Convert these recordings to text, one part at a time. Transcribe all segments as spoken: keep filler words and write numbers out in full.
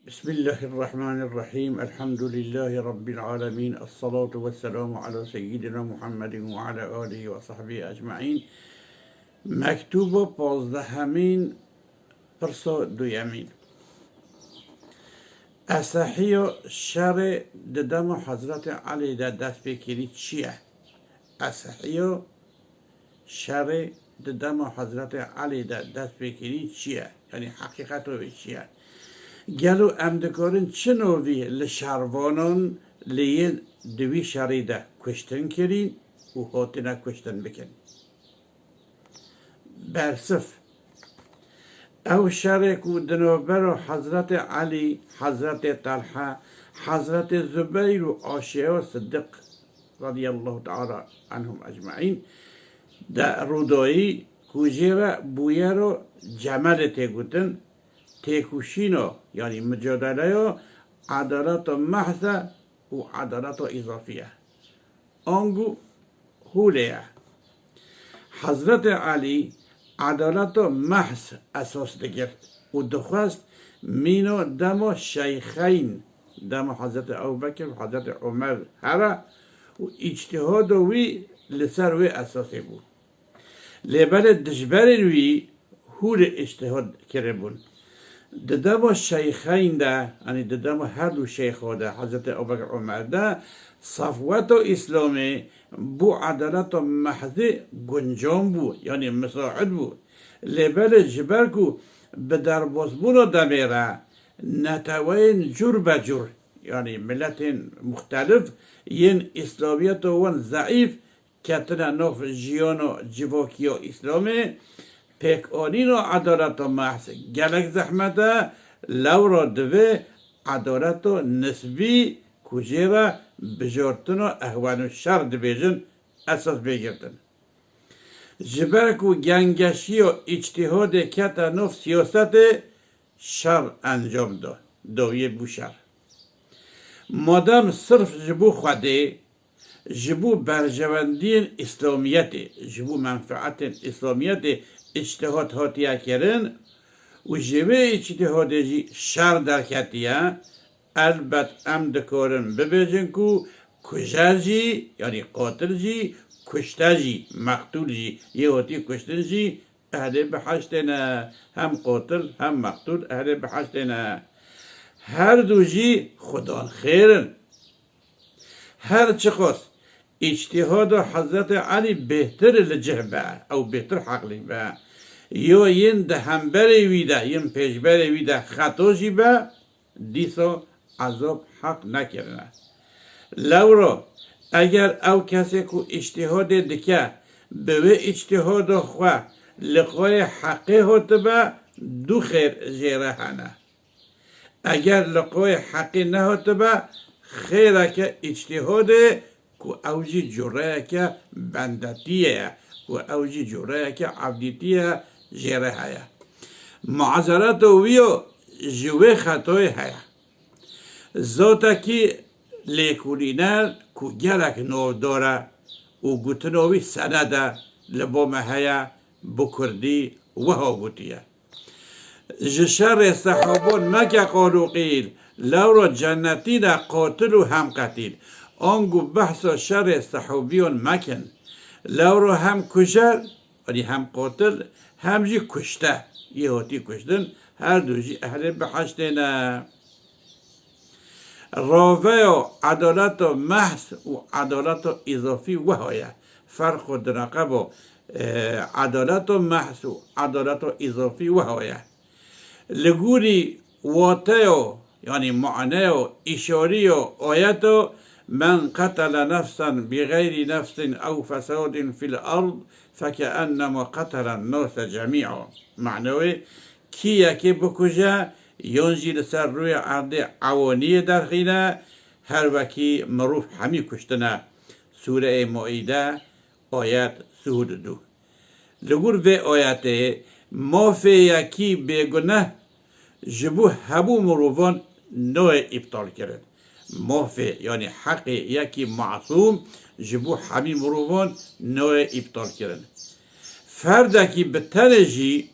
بسم الله الرحمن الرحيم. الحمد لله رب العالمين. الصلاة والسلام على سيدنا محمد وعلى آله وصحبه أجمعين. Mektuba pazdehemîn, pirsa duyemîn. Esehiya şerê di dema Hezretê Elî de dest pê kirî çi ye? Esehiya şerê di dema Hezretê Elî de dest pê kirî çi ye? Yanî heqîqeta wê çi ye? Gelo em dikarin çi novî li şervanan li yên di wî şerî de kuştin kirîn û hatine kuştin bikin? Bersif. Ew şerê ku di navbera Hezretê Elî, Hezretê Telha, Hezretê Zubeyr û Aşiya Siddiq radiyallahu teala anhum ecmaîn de rûdayî ku jê re bûyera Cemelê tê gotin, têkoşîna, yanî micadeleya edaleta mehz e û edaleta îzafî ye. Ango hûlê ye. Hezretê Elî edaleta mehz esas digirt û dixwest mîna dema şeyxeyn, dema Hezretê Ebu Bekir û Hezretê Omer here û îctihada wî li ser wê esasê bû. Lê belê dijberên wî hûrê îctihad kiribûn. Di dema şeyxeyn de, yanî di dema her du şeyxa de, Hezretê Ebubekir Omer de, safweta Îslamê bo edaleta mehzê guncan bû, yanî misaid bû. Lê belê ji ber ku bi derbasbûna demê re neteweyên cûr be cûr, yanî miletên muxtelif yên Îslamiyeta wan zeîf, ketine nav jiyana civakiya Îslamê, pêkanîna edaleta mehz gelek zehmet e, lewra divê edaleta nisbî ku jê re bijartina ehwen û şer dibêjin esas bê girtin. Ji ber ku gengeşiya îctihadê kete nav siyasetê, şer encam da. Dawiyê bû şer. Madem sirf ji bo Xwedê, ji bo berjewendiyên Îslamiyetê, ji bo menfeetên Îslamiyetê îctihad hatiye kirin û ji vê îctihadê jî şer derketiye, elbet em dikarin bibêjin ku kujer jî, yanî qatil jî, kuşte jî, meqtûl jî, yê hatî kuştin jî ehlê biheştê ne. Hem qatil hem meqtûl ehlê biheştê ne. Her du jî xudan xêr in. Her çiqas îctihada Hezretê Elî bêhtir li cih be, ew bêhtir heqlî be, yo yên di hemberê wî de, yên pêşberê wî de xeto jî be, dîsa ezab heq nekirine. Lewra eger ew kesê ku îctihadê dike, bi wê îctihada xwe li qoyê heqê hatibe, du xêr jê re hene. Eger li qoyê heqê nehatibe, xêreke îctihadê ku ew jî cureyeke bendetiyê ye, ku ew jî cureyeke evdîtiyê jê re heye. Muazereta wî yo ji wê xetoyê heye. Zotekî lêkolîner ku gelek navdar e û gotina wî sened e, li bo me heye, bi kurdî wiha gotiye: Ji şerê sehaban meke qal û qîl, lewra cennetî ne qatil û hem qetîl. Ango behsa şerê sehabiyan mekin. Lewra hem kujer, yanî hem qatil, hem jî kuşte, yê hatî kuştin, her du jî ehlê biheştê ne. Raveya edaleta mehz û edaleta îzafî wiha ye. Ferq û dineqeba, e, edaleta mehz û edaleta îzafî wiha ye. Li gorî wateya, yanî maneya, îşariya ayeta, "Men qetele nefsen bi xeyrî nefsin ew fesadin fil erd, fekeenema qetelen nase cemî'a." Manewê, kî yekê bikuje, yan jî li ser rûyê erdê ewaniyê derxîne, her wekî mirov hemî kuştine. Sûreyê Maîde, ayet sî û du. Li gor vê ayetê, mafê yekî bêguneh ji bo hemû mirovan nayê îptal kirin. Mafê, yanî heqê yekî masûm ji bo hemî mirovan nayê îptal kirin. Ferdekî bi tenê jî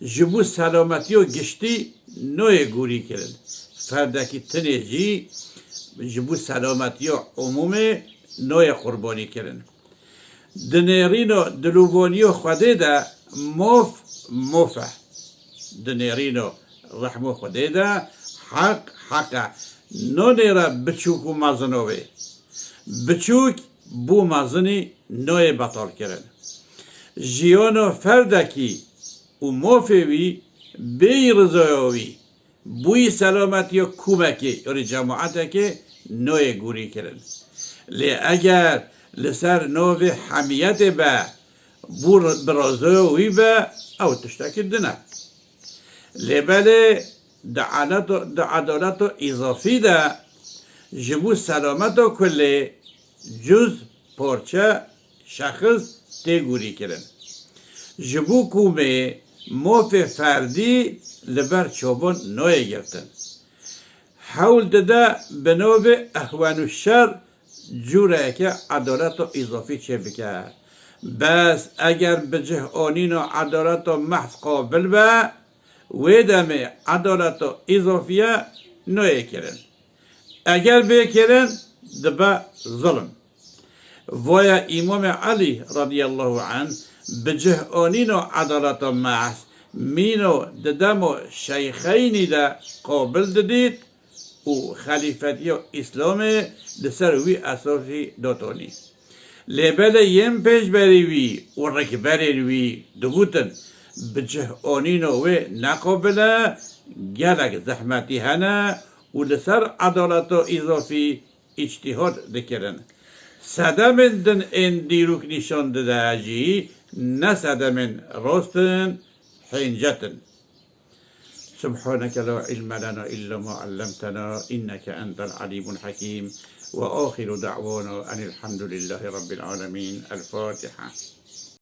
ji bo selametiya giştî nayê gorî kirin. ferdekî tinê jî ji bo selametiya umûmê nayê qurbanî kirin. Di nêrîno dilûvaniya Xwedê de mof mof e. Di nêrîno rehmo Xwedê de heq heq e. Nanêre biçûk û mezino wê. Biçûk bo mezinî nayê betal kirin. Jiyana ferdekî û mafê wî bêyî rizaya wî, bûyî selametiya kûmekê, yanî cemaetekê nayê gûrî kirin. Lê eger li ser navê hemiyetê be, bû bi rizaya wî be, ew tiştekî din e. Lê belê di adalet û, di adaleta îzafî de ji bo selameta kulê cuz, parçe, şexs tê gûrî kirin. Ji bo kûmê mafê ferdî li ber çavan nayê girtin. Hewl dide bi navê ehwenû şer cûreyeke edaleta îzafî çêbike. Bes eger bi cih anîna edaleta mehz qabil be, wê demê edaleta îzafiye nayê kirin. Eger bê kirin, dibe zilm. Vaya Îmamê Elî radiyallahu anh bi cih anîna edaleta mehz mîno di dema şeyxeynî de qabil didît û xelîfetiya Îslamê li ser wî esasî datonî. Lê belê yên pêşberî wî û rikberên wî digotin, bi cih anîna wê ne qabil e, gelek zehmetî hene û li ser edaleta îzafî îctîhad dikirin. Sedemên din ên dîrok nîşan dide jî ne sedemên rast in, hêncet in. سبحانك لا علم لنا إلا ما علمتنا إنك أنت العليم الحكيم. وآخر دعوانا أن الحمد لله رب العالمين. الفاتحة.